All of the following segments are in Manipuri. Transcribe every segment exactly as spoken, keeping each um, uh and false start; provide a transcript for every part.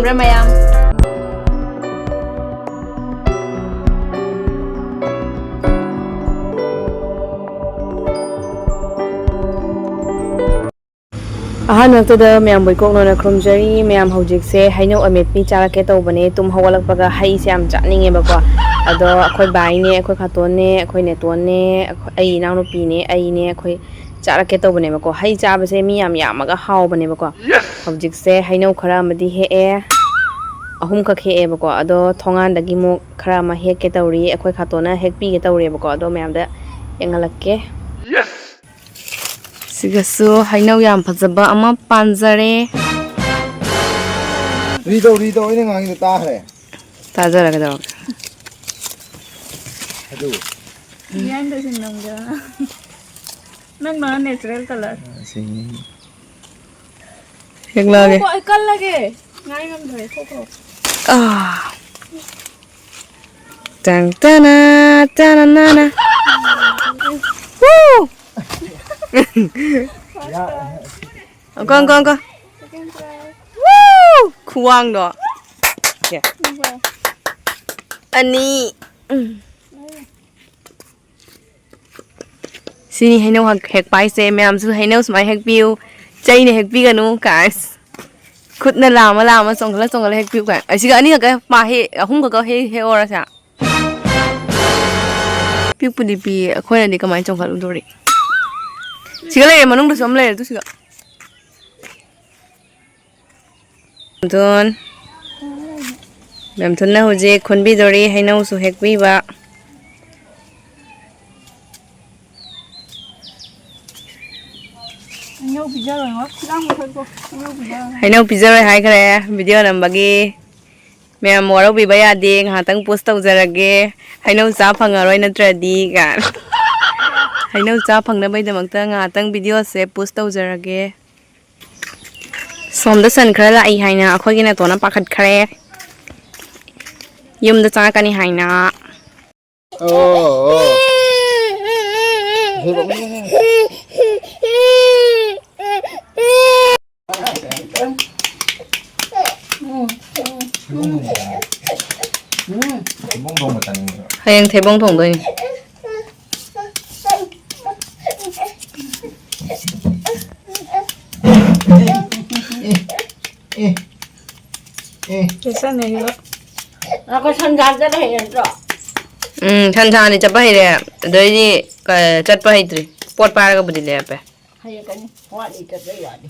ꯈꯪꯕ꯭ꯔꯥ ꯃꯌꯥꯝ? ꯑꯍꯥꯟꯕꯃꯛꯇꯗ ꯃꯌꯥꯝꯕꯨ ꯏꯀꯣꯛꯅꯅ ꯈꯨꯔꯨꯝꯖꯔꯤ꯫ ꯃꯌꯥꯝ, ꯍꯧꯖꯤꯛꯁꯦ ꯍꯩꯅꯧ ꯑꯃꯦꯠꯄꯤ ꯆꯥꯔꯛꯀꯦ ꯇꯧꯕꯅꯦ꯫ ꯇꯨꯝ ꯍꯧꯒꯠꯂꯛꯄꯒ ꯍꯩꯁꯦ ꯌꯥꯝ ꯆꯥꯅꯤꯡꯉꯦꯕꯀꯣ꯫ ꯑꯗꯣ ꯑꯩꯈꯣꯏ ꯕꯥꯏꯅꯦ, ꯑꯩꯈꯣꯏ ꯈꯥꯇꯣꯟꯅꯦ, ꯑꯩꯈꯣꯏ ꯅꯦꯇꯣꯟꯅꯦ, ꯑꯩꯈꯣꯏ, ꯑꯩ ꯏꯅꯥꯎꯅꯨꯄꯤꯅꯦ, ꯑꯩꯅꯦ, ꯑꯩꯈꯣꯏ ꯆꯥꯔꯛꯀꯦ ꯇꯧꯕꯅꯦꯕꯀꯣ꯫ ꯍꯩ ꯆꯥꯕꯁꯦ ꯃꯤ ꯌꯥꯝ ꯌꯥꯝꯃꯒ ꯍꯥꯎꯕꯅꯦꯕꯀꯣ꯫ ꯍꯧꯖꯤꯛꯁꯦ ꯍꯩꯅꯧ ꯈꯔ ꯑꯃꯗꯤ ꯍꯦꯛꯑꯦ, ꯑꯍꯨꯝꯈꯛ ꯍꯦꯛꯑꯦꯕꯀꯣ꯫ ꯑꯗꯣ ꯊꯣꯡꯒꯥꯟꯗꯒꯤ ꯑꯃꯨꯛ ꯈꯔ ꯑꯃ ꯍꯦꯛꯀꯦ ꯇꯧꯔꯤ, ꯑꯩꯈꯣꯏ ꯈꯥꯇꯣꯟꯅ ꯍꯦꯛꯄꯤꯒꯦ ꯇꯧꯔꯤꯕꯀꯣ꯫ ꯑꯗꯣ ꯃꯌꯥꯝꯗ ꯌꯦꯡꯍꯜꯂꯛꯀꯦ꯫ ꯁꯤꯒꯁꯨ ꯍꯩꯅꯧ ꯌꯥꯝ ꯐꯖꯕ ꯑꯃ ꯄꯥꯟꯖꯔꯦ꯫ ꯔꯤꯗꯧ, ꯔꯤꯗꯧ, ꯑꯩꯅ ꯉꯥꯡꯉꯤꯗꯣ ꯇꯥꯈ꯭ꯔꯦ꯫ ꯇꯥꯖꯔꯒꯗꯧꯔꯒꯦ꯫ ꯑꯗꯨ꯫ ꯌꯥꯟꯗꯁꯤꯡ ꯅꯝꯒꯦꯔꯥ? ꯅꯪ ꯅꯍꯥꯟ natural colour꯫ ꯁꯤ꯫ ꯍꯦꯛꯂꯛꯑꯒꯦ꯫ ꯉꯥꯏꯈꯣ, ꯑꯩ ꯀꯜꯂꯒꯦ꯫ ꯉꯥꯏ ꯉꯝꯗ꯭ꯔꯦ, ꯊꯣꯛꯈ꯭ꯔꯣ꯫ ꯑꯥ꯫ ꯇꯪ ꯇꯅ, ꯇꯅ ꯅꯅ꯫ Woo! ꯑꯪꯀ, ꯑꯪꯀ, ꯑꯪꯀ꯫ Woo! ꯈꯨꯋꯥꯡꯗꯣ꯫ ꯑꯅꯤ꯫ ꯎꯝ꯫ ꯁꯤꯅꯤ ꯍꯩꯅꯧ ꯍꯦꯛ-, ꯍꯦꯛꯄ ꯍꯥꯏꯁꯦ꯫ ꯃꯌꯥꯝꯁꯨ ꯍꯩꯅꯧ ꯁꯨꯃꯥꯏꯅ ꯍꯦꯛꯄꯤꯌꯨ꯫ ꯆꯩꯅ ꯍꯦꯛꯄꯤꯒꯅꯨ, guys꯫ ꯈꯨꯠꯅ ꯂꯥꯝꯃ ꯂꯥꯝꯃ ꯆꯣꯡꯈꯠꯂ ꯆꯣꯡꯈꯠꯂ ꯍꯦꯛꯄꯤꯌꯨ ꯀꯥꯏꯅ꯫ ꯑꯁꯤꯒ ꯑꯅꯤꯈꯛꯀ ꯄꯥ-, ꯍꯦꯛ-, ꯑꯍꯨꯝꯈꯛꯀ ꯍꯦꯛ-, ꯍꯦꯛꯑꯣꯔꯁꯦ꯫ ꯄꯤꯛꯄꯨꯗꯤ ꯄꯤꯌꯦ, ꯑꯩꯈꯣꯏꯅꯗꯤ ꯀꯃꯥꯏꯅ ꯆꯣꯡꯈꯠꯂꯨꯗꯣꯔꯤ? ꯁꯤꯒ ꯂꯩꯔꯦ, ꯃꯅꯨꯡꯗꯁꯨ ꯑꯃ ꯂꯩꯔꯦ, ꯑꯗꯨ ꯁꯤꯒ꯫ ꯃꯦꯝꯊꯣꯟ꯫ ꯃꯦꯝꯊꯣꯟꯅ ꯍꯧꯖꯤꯛ ꯈꯣꯟꯕꯤꯗꯣꯔꯤ, ꯍꯩꯅꯧꯁꯨ ꯍꯦꯛꯄꯤꯕ꯫ ꯍꯩꯅꯧ ꯄꯤꯖꯔꯣꯏꯉꯣ꯫ ꯂꯥꯡꯕ ꯊꯣꯛꯄ꯫ ꯍꯩꯅꯧ ꯄꯤꯖꯔꯣꯏ꯫ ꯍꯩꯅꯧ ꯄꯤꯖꯔꯣꯏ ꯍꯥꯏꯈ꯭ꯔꯦ video ꯅꯝꯕꯒꯤ꯫ ꯃꯌꯥꯝ ꯋꯥꯔꯧꯕꯤꯕ ꯌꯥꯗꯦ, ꯉꯥꯏꯍꯥꯛꯇꯪ post ꯇꯧꯖꯔꯒꯦ꯫ ꯍꯩꯅꯧ ꯆꯥ ꯐꯪꯉꯔꯣꯏ ꯅꯠꯇ꯭ꯔꯗꯤ ꯀꯥꯏꯅ꯫ ꯍꯩꯅꯧ ꯆꯥ ꯐꯪꯅꯕꯒꯤꯗꯃꯛꯇ ꯉꯥꯏꯍꯥꯛꯇꯪ videoꯁꯦ post ꯇꯧꯖꯔꯒꯦ꯫ ꯁꯣꯝꯗ ꯁꯟ ꯈꯔ ꯂꯥꯛꯏ ꯍꯥꯏꯅ ꯑꯩꯈꯣꯏꯒꯤ ꯅꯦꯇꯣꯟꯅ ꯄꯥꯈꯠꯈ꯭ꯔꯦ꯫ ꯌꯨꯝꯗ ꯆꯪꯉꯛꯀꯅꯤ ꯍꯥꯏꯅ꯫ ꯑꯣ, ꯑꯣ꯫ ꯊꯩꯕꯣꯡ ꯊꯣꯡꯕ ꯆꯥꯅꯤꯡꯉꯦꯕ꯫ ꯍꯌꯦꯡ ꯊꯩꯕꯣꯡ ꯊꯣꯡꯗꯣꯏꯅꯤ꯫ ꯑꯦ, ꯑꯦ, ꯑꯦ꯫ ꯆꯠꯅꯩꯕ꯫ ꯑꯩꯈꯣꯏ ꯁꯟ ꯁꯥꯟ ꯆꯠꯄ ꯍꯩꯔꯦ ꯅꯠꯇ꯭ꯔꯣ? ꯎꯝ, ꯁꯟ ꯁꯥꯟꯗꯤ ꯆꯠꯄ ꯍꯩꯔꯦ꯫ ꯑꯗꯩꯗꯤ, ꯀ-, ꯆꯠꯄ ꯍꯩꯇ꯭ꯔꯤ꯫ ꯄꯣꯠ ꯄꯥꯏꯔꯒꯕꯨꯗꯤ ꯂꯦꯞꯄꯦ꯫ ꯍꯩꯔꯛꯀꯅꯤ꯫ ꯋꯥꯠꯂꯤ ꯆꯠꯄꯩ ꯋꯥꯗꯤ꯫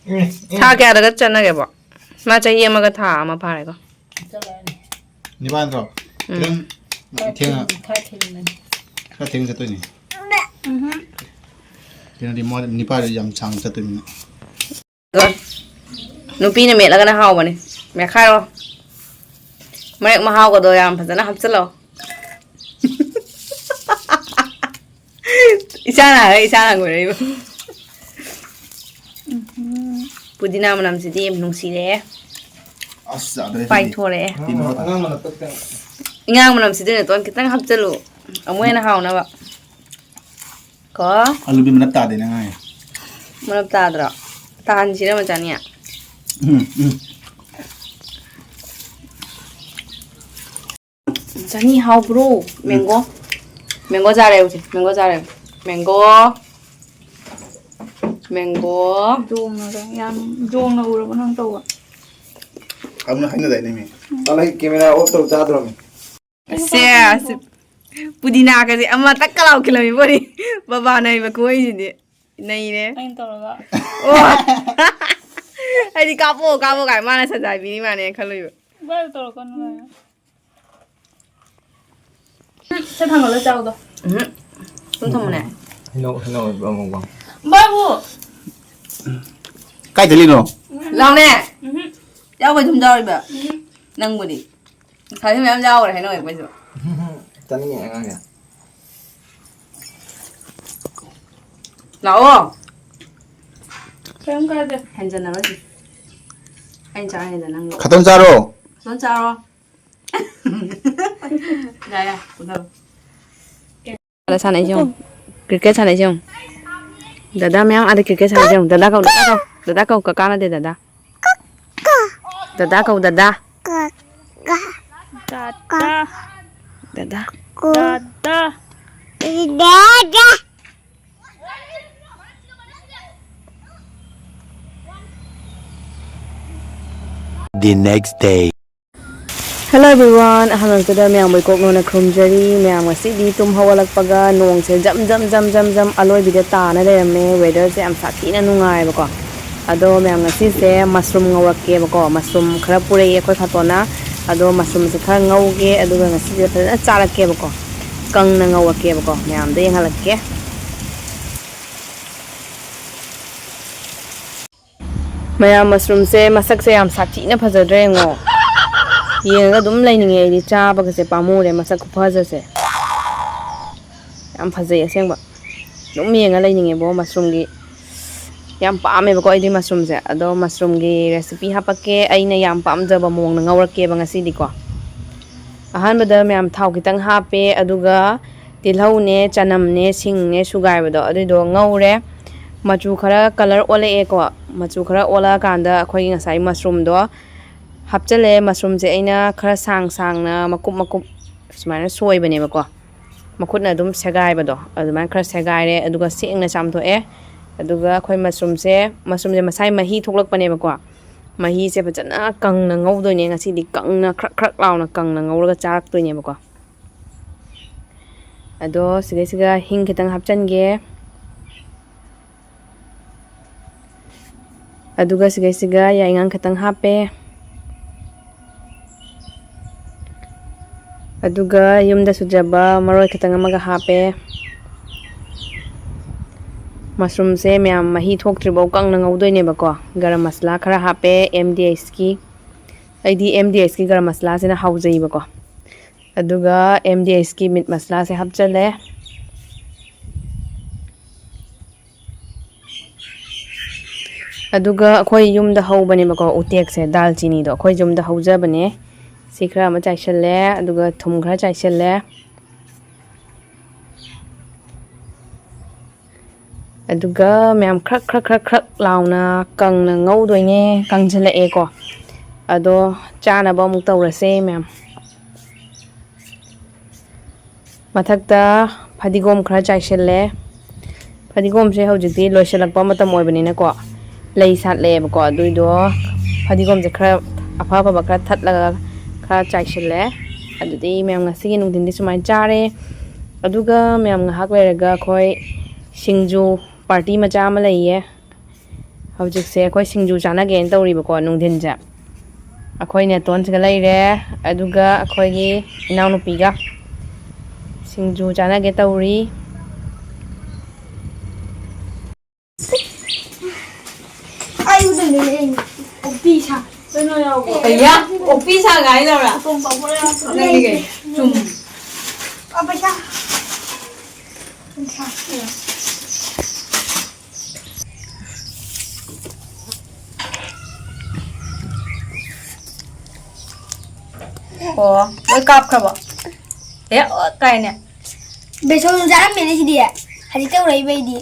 ꯎꯝ, ꯎꯝ꯫ ꯊꯥ ꯀꯌꯥꯗꯒ ꯆꯠꯅꯒꯦꯕꯣ? ꯃꯥ ꯆꯍꯤ ꯑꯃꯒ ꯊꯥ ꯑꯃ ꯐꯥꯔꯦꯀꯣ꯫ ꯆꯠꯂꯛꯑꯅꯤ꯫ ꯅꯤꯄꯥꯟ ꯅꯠꯇ꯭ꯔꯣ? ꯎꯝ꯫ ꯈꯤꯇꯪ ꯈꯔ ꯊꯦꯡꯅ, ꯊꯦꯡ-, ꯈꯔ ꯊꯦꯡꯅ꯫ ꯈꯔ ꯊꯦꯡꯅ ꯆꯠꯇꯣꯏꯅꯤ꯫ ꯎꯝꯍꯨꯝ꯫ ꯀꯩꯅꯣꯗꯤ ꯃꯣꯏ ꯅꯤꯄꯥꯗꯨ ꯌꯥꯝ ꯁꯥꯡꯅ ꯆꯠꯇꯣꯏꯅꯤꯅ꯫ ꯅꯨꯄꯤꯅ ꯃꯦꯠꯂꯒꯅ ꯍꯥꯎꯕꯅꯦ꯫ ꯃꯦꯠꯈꯥꯏꯔꯣ꯫ ꯃꯔꯦꯛ ꯃꯍꯥꯎꯒꯗꯣ ꯌꯥꯝ ꯐꯖꯅ ꯍꯥꯞꯆꯤꯜꯂꯣ꯫ ꯏꯁꯥꯅ ꯍꯥꯏꯔ ꯏꯁꯥꯅ ꯉꯣꯏꯔꯛꯏꯕ꯫ ꯎꯝꯍꯨꯝ꯫ ꯄꯨꯗꯤꯅꯥ ꯃꯅꯝꯁꯤꯗꯤ ꯌꯥꯝ ꯅꯨꯡꯁꯤꯔꯦ꯫ ꯑꯁ, ꯌꯥꯗ꯭ꯔꯦ ꯁꯤꯗꯤ꯫ ꯄꯥꯏꯊꯣꯔꯛꯑꯦ꯫ ꯇꯤꯟ ꯌꯣꯠꯂꯦ꯫ ꯏꯉꯥꯡ ꯃꯅꯝꯁꯤꯗꯤ ꯅꯇꯣꯟ ꯈꯤꯇꯪ ꯍꯥꯞꯆꯜꯂꯨ꯫ ꯑꯃꯨꯛ ꯍꯦꯟꯅ ꯍꯥꯎꯅꯕ꯫ ꯀꯣ? ꯑꯂꯨꯗꯤ ꯃꯅꯞ ꯇꯥꯗꯦ ꯅꯪ ꯍꯥꯏ꯫ ꯃꯅꯞ ꯇꯥꯗ꯭ꯔꯣ? ꯇꯥꯍꯟꯁꯤꯔ ꯃꯆꯥꯅꯤ? ꯎꯝ, ꯎꯝ꯫ ꯆꯅꯤ ꯍꯥꯎꯕ꯭ꯔꯣ? ꯎꯝ꯫ Mango꯫ Mango ꯆꯥꯔꯦ ꯍꯧꯖꯤꯛ꯫ Mango ꯆꯥꯔꯦ꯫ Mango꯫ Mango꯫ ꯌꯥꯝ ꯌꯣꯡꯅ ꯎꯔꯕ ꯅꯪ ꯇꯧꯕ꯫ ꯑꯃꯨꯛ ꯍꯥꯏꯅꯗꯥꯏꯅꯦ ꯃꯤ? ꯅꯪ camera off ꯇꯧ ꯆꯥꯗ꯭ꯔꯣ ꯃꯤ? ꯁꯦ, ꯁꯤ ꯄꯨꯗꯤꯅꯥꯒꯁꯦ ꯑꯃ ꯇꯛꯀ ꯂꯥꯎꯈꯤꯂꯝꯃꯤꯕꯣꯅꯤ꯫ ꯕꯕꯥꯅ ꯍꯩꯕ ꯈꯨꯍꯩꯁꯤꯗꯤ꯫ ꯅꯩꯔꯦ꯫ ꯑꯩꯅ ꯇꯧꯔꯒ꯫ ꯑꯣ꯫ ꯑꯩꯗꯤ ꯀꯥꯞꯄꯣ, ꯀꯥꯞꯄꯣ ꯀꯥꯏ ꯃꯥꯅ ꯁꯖꯥꯏꯕꯤꯅꯤ ꯃꯥꯅꯦ ꯈꯜꯂꯨꯏꯕ꯫ ꯚꯥꯏ ꯇꯧꯔꯛꯀꯅꯨ ꯍꯥꯏꯌꯣ꯫ ꯁꯦ ꯊꯥꯡꯒꯠꯂ ꯆꯥꯎꯗꯣ꯫ ꯎꯝ꯫ ꯁꯨꯝ ꯊꯝꯃꯨꯅꯦ꯫ ꯍꯩꯅꯧ, ꯍꯩꯅꯧ ꯑꯣꯏꯕ꯭ꯔꯣ ꯑꯃꯨꯛ ꯋꯥꯡ? ꯕꯥꯕꯨ! ꯀꯥꯏ ꯆꯠꯂꯤꯅꯣ? ꯂꯥꯎꯅꯦ! ꯎꯝ꯫ ꯌꯥꯎꯕꯩ ꯑꯗꯨꯝ ꯌꯥꯎꯔꯤꯕ꯫ ꯎꯝ꯫ ꯅꯪꯕꯨꯗꯤ꯫ ꯉꯁꯥꯏꯁꯨ ꯃꯌꯥꯝ ꯌꯥꯎꯈ꯭ꯔꯦ ꯍꯩꯅꯧ ꯍꯦꯛꯄꯩꯁꯨ꯫ ꯆꯥꯅꯤꯡꯉꯦ ꯑꯉꯥꯡꯁꯦ꯫ ꯂꯥꯛꯑꯣ꯫ ꯀꯩꯝ ꯀꯥꯏꯗꯦ꯫ ꯍꯦꯟꯖꯟꯅꯔꯣꯏꯁꯤ꯫ ꯑꯩꯅ ꯆꯥꯔꯤꯉꯩꯗ ꯅꯪ ꯂꯣꯛ-, ꯈꯇꯪ ꯆꯥꯔꯣ꯫ ꯈꯇꯪ ꯆꯥꯔꯣ꯫ ꯌꯥ, ꯌꯥ, ꯄꯨꯊꯔꯣ꯫ ꯗ ꯁꯥꯟꯅꯩꯁꯦ ꯌꯦꯡꯉꯨ꯫ Cricket ꯁꯥꯟꯅꯩꯁꯦ ꯌꯦꯡꯉꯨ꯫ ꯗꯗꯥ ꯃꯌꯥꯝ ꯑꯥꯗ cricket ꯁꯥꯟꯅꯩꯁꯦ ꯌꯦꯡꯉꯨ꯫ ꯗꯗꯥ ꯀꯧ, ꯗꯗꯥ ꯀꯧ꯫ ꯗꯗꯥ ꯀꯧ, ꯀꯀꯥ ꯅꯠꯇꯦ, ꯗꯗꯥ꯫ ꯗꯗꯥ ꯀꯧ, ꯗꯗꯥ꯫ ꯇꯥꯇꯥ꯫ ꯗꯗꯥ꯫ ꯀꯨ꯫ ꯇꯥꯇꯥ꯫ ꯗꯗꯥ꯫ The next day. Hello everyone, ꯑꯍꯥꯟꯕꯗ ꯃꯌꯥꯝꯕꯨ ꯏꯀꯣꯛꯅꯣꯅ ꯈꯨꯔꯨꯝꯖꯔꯤ꯫ ꯃꯌꯥꯝ ꯉꯁꯤꯗꯤ ꯇꯨꯝ ꯍꯧꯒꯠꯂꯛꯄꯒ ꯅꯣꯡꯁꯦ ꯖꯝ ꯖꯝ ꯖꯝ ꯖꯝ ꯖꯝ ꯑꯂꯣꯏꯕꯤꯗ ꯇꯥꯅ ꯂꯩꯔꯝꯃꯦ꯫ Weatherꯁꯦ ꯌꯥꯝ ꯁꯥꯊꯤꯅ ꯅꯨꯡꯉꯥꯏꯕꯀꯣ꯫ ꯑꯗꯣ ꯃꯌꯥꯝ ꯉꯁꯤꯁꯦ mushroom ꯉꯧꯔꯛꯀꯦꯕꯀꯣ꯫ Mushroom ꯈꯔ ꯄꯨꯔꯛꯑꯦ ꯑꯩꯈꯣꯏ ꯐꯥꯇꯣꯅ꯫ ꯑꯗꯣ mushroomꯁꯦ ꯈꯔ ꯉꯧꯒꯦ, ꯑꯗꯨꯒ ꯉꯁꯤꯁꯦ ꯐꯖꯅ ꯆꯥꯔꯛꯀꯦꯕꯀꯣ꯫ ꯀꯪꯅ ꯉꯧꯔꯛꯀꯦꯕꯀꯣ꯫ ꯃꯌꯥꯝꯗ ꯌꯦꯡꯍꯜꯂꯛꯀꯦ꯫ ꯃꯌꯥꯝ, mushroomꯁꯦ ꯃꯁꯛꯁꯦ ꯌꯥꯝ ꯁꯥꯊꯤꯅ ꯐꯖꯗ꯭ꯔꯥ ꯌꯦꯡꯉꯣ꯫ ꯌꯦꯡꯉꯒ ꯑꯗꯨꯝ ꯂꯩꯅꯤꯡꯉꯦ ꯑꯩꯗꯤ, ꯆꯥꯕꯒꯁꯦ ꯄꯥꯝꯃꯨꯔꯦ ꯃꯁꯛ ꯈꯨꯐꯖꯁꯦ꯫ ꯌꯥꯝ ꯐꯖꯩ ꯑꯁꯦꯡꯕ꯫ ꯑꯗꯨꯝ ꯌꯦꯡꯉ ꯂꯩꯅꯤꯡꯉꯦꯕꯣ mushroomꯒꯤ꯫ ꯌꯥꯝ ꯄꯥꯝꯃꯦꯕꯀꯣ ꯑꯩꯗꯤ mushroomꯁꯦ꯫ ꯑꯗꯣ mushroomꯒꯤ recipe ꯍꯥꯄꯛꯀꯦ꯫ ꯑꯩꯅ ꯌꯥꯝ ꯄꯥꯝꯖꯕ ꯃꯑꯣꯡꯗ ꯉꯧꯔꯛꯀꯦꯕ ꯉꯁꯤꯗꯤꯀꯣ꯫ ꯑꯍꯥꯟꯕꯗ ꯃꯌꯥꯝ ꯊꯥꯎ ꯈꯤꯇꯪ ꯍꯥꯞꯄꯦ, ꯑꯗꯨꯒ ꯇꯤꯜꯍꯧꯅꯦ, ꯆꯅꯝꯅꯦ, ꯁꯤꯡꯅꯦ ꯁꯨꯒꯥꯏꯕꯗꯣ ꯑꯗꯨꯏꯗꯣ ꯉꯧꯔꯦ꯫ ꯃꯆꯨ ꯈꯔ colour ꯑꯣꯜꯂꯛꯑꯦꯀꯣ꯫ ꯃꯆꯨ ꯈꯔ ꯑꯣꯜꯂꯛꯑꯀꯥꯟꯗ ꯑꯩꯈꯣꯏꯒꯤ ꯉꯁꯥꯏ mushroomꯗꯣ ꯍꯥꯞꯆꯤꯜꯂꯦ꯫ Mushroomꯁꯦ ꯑꯩꯅ ꯈꯔ ꯁꯥꯡ ꯁꯥꯡꯅ ꯃꯀꯨꯞ ꯃꯀꯨꯞ ꯁꯨꯃꯥꯏꯅ ꯁꯣꯏꯕꯅꯦꯕꯀꯣ꯫ ꯃꯈꯨꯠꯅ ꯑꯗꯨꯝ ꯁꯦꯒꯥꯏꯕꯗꯣ ꯑꯗꯨꯃꯥꯏꯅ ꯈꯔ ꯁꯦꯒꯥꯏꯔꯦ, ꯑꯗꯨꯒ ꯁꯦꯡꯅ ꯆꯥꯝꯊꯣꯛꯑꯦ꯫ ꯑꯗꯨꯒ ꯑꯩꯈꯣꯏ mushroomꯁꯦ, mushroomꯁꯦ ꯃꯁꯥꯏ ꯃꯍꯤ ꯊꯣꯛꯂꯛꯄꯅꯦꯕꯀꯣ꯫ ꯃꯍꯤꯁꯦ ꯐꯖꯅ ꯀꯪꯅ ꯉꯧꯗꯣꯏꯅꯦ ꯉꯁꯤꯗꯤ, ꯀꯪꯅ ꯈ꯭ꯔꯛ ꯈ꯭ꯔꯛ ꯂꯥꯎꯅ ꯀꯪꯅ ꯉꯧꯔꯒ ꯆꯥꯔꯛꯇꯣꯏꯅꯦꯕꯀꯣ꯫ ꯑꯗꯣ ꯁꯤꯗꯩꯁꯤꯗ ꯍꯤꯡ ꯈꯤꯇꯪ ꯍꯥꯞꯆꯤꯟꯒꯦ꯫ ꯑꯗꯨꯒ ꯁꯤꯗꯩꯁꯤꯒ ꯌꯥꯏꯉꯪ ꯈꯤꯇꯪ ꯍꯥꯞꯄꯦ꯫ ꯑꯗꯨꯒ ꯌꯨꯝꯗ ꯁꯨꯖꯕ ꯃꯔꯣꯏ ꯈꯤꯇꯪ ꯑꯃꯒ ꯍꯥꯞꯄꯦ꯫ Mushroomꯁꯦ ꯃꯌꯥꯝ ꯃꯍꯤ ꯊꯣꯛꯇ꯭ꯔꯤꯐꯥꯎ ꯀꯪꯅ ꯉꯧꯗꯣꯏꯅꯦꯕꯀꯣ꯫ ꯒꯔꯝ ꯃꯁꯥꯂꯥ ꯈꯔ ꯍꯥꯞꯄꯦ, M D Hꯀꯤ꯫ ꯑꯩꯗꯤ M D Hꯀꯤ ꯒꯔꯝ ꯃꯁꯥꯂꯥꯁꯤꯅ ꯍꯥꯎꯖꯩꯕꯀꯣ꯫ ꯑꯗꯨꯒ M D Hꯀꯤ meat ꯃꯁꯥꯂꯥꯁꯦ ꯍꯥꯞꯆꯜꯂꯦ꯫ ꯑꯗꯨꯒ ꯑꯩꯈꯣꯏ ꯌꯨꯝꯗ ꯍꯧꯕꯅꯦꯕꯀꯣ ꯎꯇꯦꯛꯁꯦ, ꯗꯥꯜꯆꯤꯅꯤꯗꯣ ꯑꯩꯈꯣꯏ ꯌꯨꯝꯗ ꯍꯧꯖꯕꯅꯦ꯫ ꯁꯤ ꯈꯔ ꯑꯃ ꯆꯥꯏꯁꯜꯂꯦ, ꯑꯗꯨꯒ ꯊꯨꯝ ꯈꯔ ꯆꯥꯏꯁꯜꯂꯦ꯫ ꯑꯗꯨꯒ ꯃꯌꯥꯝ ꯈ꯭ꯔꯛ ꯈ꯭ꯔꯛ ꯈ꯭ꯔꯛ ꯈ꯭ꯔꯛ ꯂꯥꯎꯅ ꯀꯪꯅ ꯉꯧꯗꯣꯏꯅꯦ꯫ ꯀꯪꯁꯤꯜꯂꯛꯑꯦꯀꯣ꯫ ꯑꯗꯣ ꯆꯥꯅꯕ ꯑꯃꯨꯛ ꯇꯧꯔꯁꯦ ꯃꯌꯥꯝ꯫ ꯃꯊꯛꯇ ꯐꯗꯤꯒꯣꯝ ꯈꯔ ꯆꯥꯏꯁꯤꯜꯂꯦ꯫ ꯐꯗꯤꯒꯣꯝꯁꯦ ꯍꯧꯖꯤꯛꯇꯤ ꯂꯣꯏꯁꯤꯜꯂꯛꯄ ꯃꯇꯝ ꯑꯣꯏꯕꯅꯤꯅꯀꯣ, ꯂꯩ ꯁꯥꯠꯂꯛꯑꯦꯕꯀꯣ, ꯑꯗꯨꯏꯗꯣ ꯐꯗꯤꯒꯣꯝꯁꯦ ꯈꯔ ꯑꯐ ꯑꯐꯕ ꯈꯔ ꯊꯠꯂꯒ ꯈꯔ ꯆꯥꯏꯁꯤꯜꯂꯦ꯫ ꯑꯗꯨꯗꯤ ꯃꯌꯥꯝ ꯉꯁꯤꯒꯤ ꯅꯨꯡꯊꯤꯟꯗꯤ ꯁꯨꯃꯥꯏꯅ ꯆꯥꯔꯦ꯫ ꯑꯗꯨꯒ ꯃꯌꯥꯝ ꯉꯥꯏꯍꯥꯛ ꯂꯩꯔꯒ ꯑꯩꯈꯣꯏ ꯁꯤꯡꯖꯨ ꯄꯥꯔꯇꯤ ꯃꯆꯥ ꯑꯃ ꯂꯩꯌꯦ꯫ ꯍꯧꯖꯤꯛꯁꯦ ꯑꯩꯈꯣꯏ ꯁꯤꯡꯖꯨ ꯆꯥꯅꯒꯦꯅ ꯇꯧꯔꯤꯕꯀꯣ, ꯅꯨꯡꯊꯤꯟꯁꯦ꯫ ꯑꯩꯈꯣꯏ ꯅꯦꯇꯣꯟꯁꯤꯒ ꯂꯩꯔꯦ, ꯑꯗꯨꯒ ꯑꯩꯈꯣꯏꯒꯤ ꯏꯅꯥꯎꯅꯨꯄꯤꯒ ꯁꯤꯡꯖꯨ ꯆꯥꯅꯒꯦ ꯇꯧꯔꯤ꯫ ꯑꯩ ꯎꯗꯣꯏꯅꯦ, ꯑꯩ ꯑꯣꯛꯄꯤ ꯁꯥ꯫ ꯀꯩꯌꯥ? ꯑꯣꯛꯄꯤ ꯁꯥꯒ ꯍꯥꯏꯗꯧꯔꯥ? ꯑꯇꯣꯝ ꯄꯥꯐꯣꯔ ꯌꯥꯎꯔꯛꯇ꯭ꯔꯣ? ꯅꯪꯒꯤ ꯀꯩ? ꯆꯨꯝ꯫ ꯑ, ꯄꯩꯁꯥ꯫ ꯄꯩꯁꯥ꯫ ꯑꯣ, ꯂꯣꯏ ꯀꯥꯞꯈ꯭ꯔꯕꯣ? ꯑꯦ, ꯑꯣ, ꯀꯥꯏꯅꯦ? ꯕꯦꯁꯣꯟ ꯆꯥꯔꯝꯃꯦꯅꯦ ꯁꯤꯗꯤ꯫ ꯍꯧꯖꯤꯛꯇ ꯎꯔꯛꯏꯕ ꯑꯩꯗꯤ꯫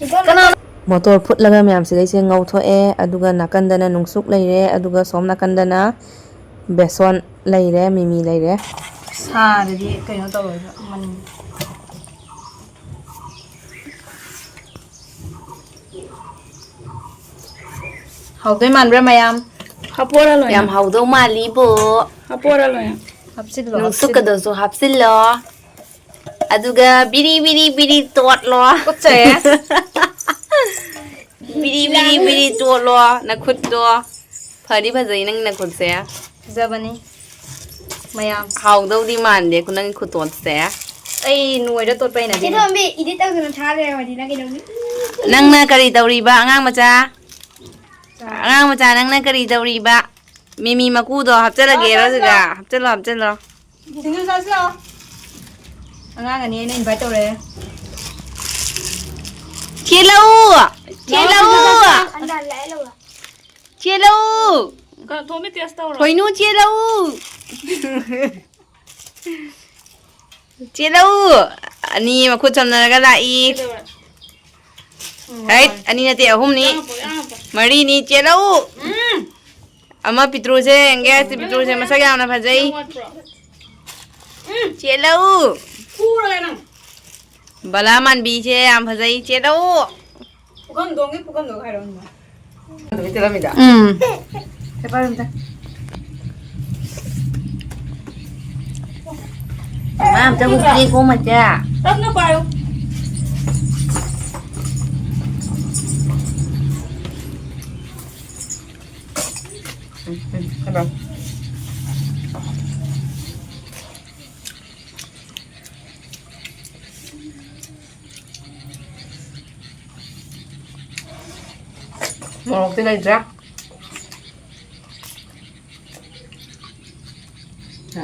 ꯕꯦꯁꯣꯟ ꯀꯅꯥ? ꯃꯣꯇꯣꯔ ꯐꯨꯠꯂꯒ ꯃꯌꯥꯝꯁꯤꯗꯩꯁꯦ ꯉꯧꯊꯣꯛꯑꯦ, ꯑꯗꯨꯒ ꯅꯥꯀꯟꯗꯅ ꯅꯨꯡꯁꯨꯛ ꯂꯩꯔꯦ, ꯑꯗꯨꯒ ꯁꯣꯝ ꯅꯥꯀꯟꯗꯅ ꯕꯦꯁꯣꯟ ꯂꯩꯔꯦ, ꯃꯤꯃꯤ ꯂꯩꯔꯦ꯫ ꯁꯥꯔꯗꯤ ꯀꯩꯅꯣ ꯇꯧꯔꯣꯏꯕ, ꯃꯅꯤꯡ꯫ ꯍꯥꯎꯗꯣꯏ ꯃꯥꯟꯕ꯭ꯔꯥ ꯃꯌꯥꯝ? ꯍꯥꯞꯄꯣꯔꯥ ꯂꯣꯏꯅ? ꯌꯥꯝ ꯍꯥꯎꯗꯧ ꯃꯥꯜꯂꯤꯕꯣ꯫ ꯍꯥꯞꯄꯣꯔꯥ ꯂꯣꯏꯅ? ꯍꯥꯞꯆꯤꯜꯂꯣ, ꯍꯥꯞꯆꯤꯜꯂꯣ꯫ ꯅꯨꯡꯁꯨꯛꯀꯗꯣꯁꯨ ꯍꯥꯞꯆꯤꯜꯂꯣ꯫ ꯑꯗꯨꯒ ꯕꯤꯔꯤ ꯕꯤꯔꯤ ꯕꯤꯔꯤ ꯇꯣꯠꯂꯣ꯫ ꯇꯨꯀꯠꯆꯩꯌꯦ꯫ ꯕꯤꯔꯤ ꯕꯤꯔꯤ ꯕꯤꯔꯤ ꯇꯣꯠꯂꯣ ꯅꯈꯨꯠꯇꯣ꯫ ꯐꯗꯤ ꯐꯖꯩ ꯅꯪ ꯅꯈꯨꯠꯁꯦ꯫ ꯐꯖꯕꯅꯤ ꯃꯌꯥꯝ꯫ ꯍꯥꯎꯗꯧꯗꯤ ꯃꯥꯟꯗꯦ ꯅꯪꯒꯤ ꯈꯨꯇꯣꯠꯁꯦ꯫ ꯑꯩ ꯅꯣꯏꯔ ꯇꯣꯠꯄ ꯍꯩꯅꯗꯦ꯫ ꯆꯦ ꯊꯣꯝꯕꯤ, edit ꯇꯧꯗꯅ ꯊꯥ ꯂꯩꯔꯝꯃꯗꯤ ꯅꯪ ꯀꯩꯗꯧꯅꯤ? ꯅꯪꯅ ꯀꯔꯤ ꯇꯧꯔꯤꯕ, ꯑꯉꯥꯡ ꯃꯆꯥ? ꯑꯉꯥꯡ ꯃꯆꯥ, ꯅꯪꯅ ꯀꯔꯤ ꯇꯧꯔꯤꯕ? ꯃꯤꯃꯤ ꯃꯀꯨꯗꯣ ꯍꯥꯞꯆꯜꯂꯒꯦꯔꯣ ꯁꯤꯗ? ꯍꯥꯞꯆꯜꯂꯣ, ꯍꯥꯞꯆꯜꯂꯣ꯫ ꯁꯤꯡꯖꯨ ꯆꯥꯁꯤ ꯂꯥꯛꯑꯣ꯫ ꯑꯉꯥꯡ ꯑꯅꯤ ꯑꯩꯅ invite ꯇꯧꯔꯦ꯫ ꯆꯦꯜꯂꯛꯎ! ꯆꯦꯜꯂꯛꯎ! ꯂꯥꯛꯑꯣ, ꯁꯤꯡꯖꯨ ꯆꯥꯁꯤ ꯂꯥꯛꯑꯣ꯫ ꯆꯦꯜꯂꯛꯎ! ꯀ-, ꯊꯣꯝꯕꯤ taste ꯇꯧꯔꯣ꯫ ꯊꯣꯏꯅꯨ ꯆꯦꯜꯂꯛꯎ! ꯆꯦꯜꯂꯛꯎ! ꯑꯅꯤ ꯃꯈꯨꯠ ꯁꯝꯅꯔꯒ ꯂꯥꯛꯏ꯫ ꯀꯩꯗꯧꯔꯦ? ꯍꯩꯠ, ꯑꯅꯤ ꯅꯠꯇꯦ, ꯑꯍꯨꯝꯅꯤ꯫ ꯌꯥꯝ ꯍꯥꯞꯄꯣ, ꯌꯥꯝ ꯍꯥꯞꯄꯣ꯫ ꯃꯔꯤꯅꯤ, ꯆꯦꯜꯂꯛꯎ! ꯎꯝ꯫ ꯑꯃ ꯄꯤꯇ꯭ꯔꯨꯁꯦ ꯌꯦꯡꯒꯦ, ꯄꯤꯇ꯭ꯔꯨꯁꯦ ꯃꯁꯛ ꯌꯥꯝꯅ ꯐꯖꯩ꯫ ꯅꯪ ꯋꯥꯠꯄ꯭ꯔꯣ? ꯆꯦꯜꯂꯛꯎ꯫ ꯐꯨꯔꯒ ꯅꯪ꯫ ꯕꯂꯥ ꯃꯥꯟꯕꯤꯁꯦ ꯌꯥꯝ ꯐꯖꯩ, ꯆꯦꯜꯂꯛꯎ꯫ ꯄꯨꯈꯝꯗꯣꯡꯒꯤ ꯄꯨꯈꯝꯗꯣꯡ ꯍꯥꯏꯔꯛꯑꯣ꯫ ꯑꯗꯨꯝ ꯆꯦꯜꯂꯝꯃꯤꯗ꯫ ꯎꯝ꯫ ꯆꯠꯄ ꯑꯝꯇ꯫ ꯃꯥ ꯑꯝꯇ ꯍꯨꯞꯀꯦꯀꯣ, ꯃꯆꯥ꯫ ꯇꯞꯅ ꯄꯥꯏꯌꯨ꯫ ꯎꯝ, ꯎꯝ, ꯀꯩꯅꯣ꯫ ꯃꯣꯔꯣꯛꯇꯤ ꯂꯩꯇ꯭ꯔꯦ꯫ ꯁꯦ꯫